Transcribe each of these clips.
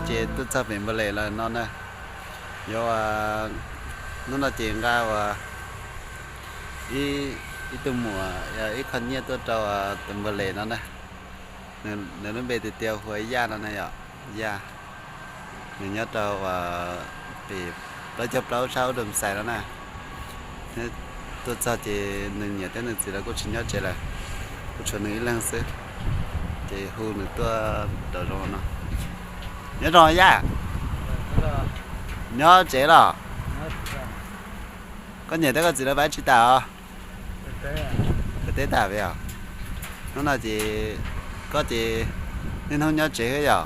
Ces tuaj txog pem npag les lawm no na, yuav, hnub no ces nqa uas ib tug muam ib qho nyiaj tuaj rau tus npag les no na. Nws lub npe tiag tiag hu ua Yaj no na yom, Yaj. Nws nyob rau uas pem plaub caug plaub sab ub rau xais no na. Tuaj txog ces nws niam thiab nws txiv lawv kuj tsis nyob tsev lawm, kuj tshuav nws ib leeg xwb, ces hu nws tuaj rau zoo no. Nyob zoo Yaj? Nyob tsev los? Koj niam thiab koj txiv lawv pab tsis tas os? Pem teb tas pem os. Hnub no ces koj ces niaj hnub nyob tsev xwb yom?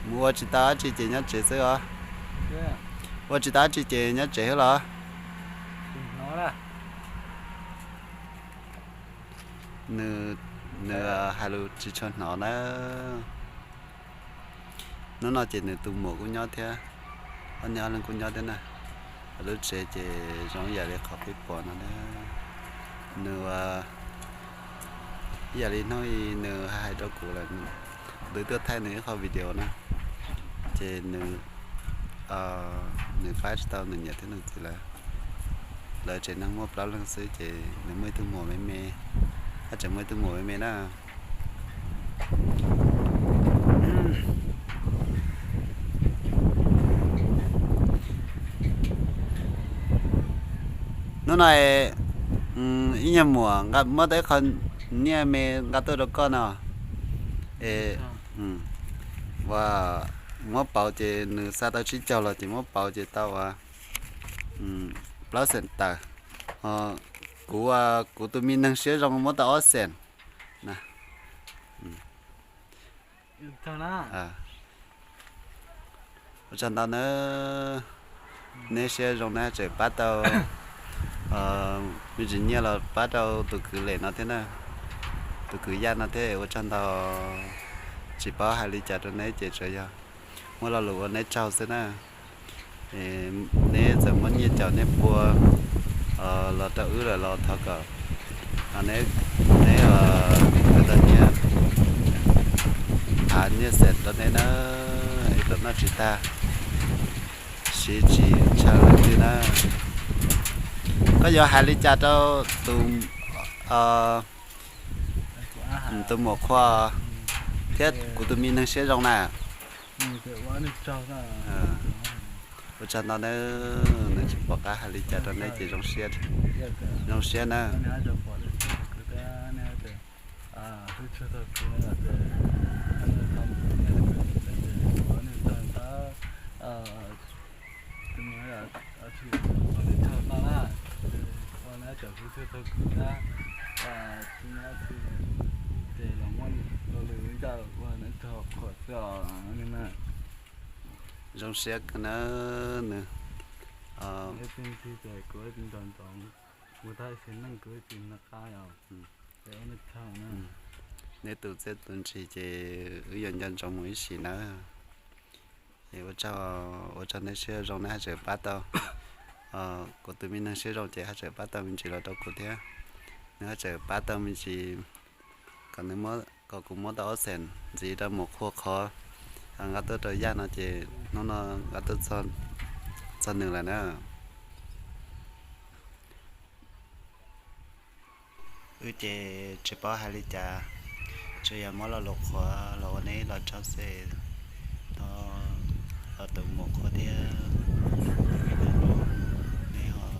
Mus ua tsis tau dab tsi ces nyob tsev xwb os? Ua tsis tau dab tsi ces nyob tsev xwb los? Nws, nws hais lus tsis tshua hnov na. Hnub no ces nws tus muam kuj nyob thiab, ob niag ob leeg kuj nyob thiab na. Lub tsev ces zoo ib yam li qhov peb pom no na. Nws, ib yam li hnub i nws hais rau kuv lawm, kuv twb tuaj thaij nws ib qho video na, ces nws, nws pab tsis tau nws niam thiab nws txiv lawv. Lawv tsev neeg muaj plaub leeg xwb ces nws muaj ib tug muam me me, haj tseem muaj ib tug muam me me na. Hnub no ib nyuag muam muab tau ib qho nyiaj me nqa tuaj rau koj no. Es, ua, muab pauv ces nws xa tau tsib caug los ces muab pauv ces tau ua plaub xees tawm. Kuv, kuv tus me neeg siab zoo muab tau ob xees. Ua tsaug ntau nawb. Neb siab zoo na, tseem pab tau me ntsis nyiaj los pab rau tus kwv Lem no thiab na. Tus kwv Yaj no thiab, ua tsaug ntau. Tsis paub hais li cas rau neb ces tsuas yog muab lo lus ua neb tsaug xwb na. Neb txawm muab nyiaj caum neb pua los rau wb lawm los thov kom neb, neb tau nyiaj, thav nyiaj xees rau neb na, ib tau noj tsis tag, siv tsis ntshaw leej twg na. Koj yuav hais li cas rau tus, tus muam Qhua thiab kuv tus me neeg siab zoo na? Ua tsaug ntau nawb, nws tsis pom qab hais li cas rau neb ces zoo siab, zoo siab na. Zoo siab kawg na nws. Neb tus txiaj tus ntsig ces wb yuav nco ntsoov mus ib sim nawb. Es ua tsaug, ua tsaug neb siab zoo neb haj tseem pab tau, kuv tus me neeg siab zoo ces haj tseem pab tau me ntsis los rau kuv thiab. Nws haj tseem pab tau me ntsis kom nws, kom kuv muab tau ob xees ntxiv rau muam Qhua qhov nqa tuaj rau Yaj no ces hnub no nqa tuaj txog nws lawm na. Wb ces tsis paub hais li cas, tsuas yog muab lo lus qhuav los ua neb los tsaug xwb. Thov los tus muam Qhua thiab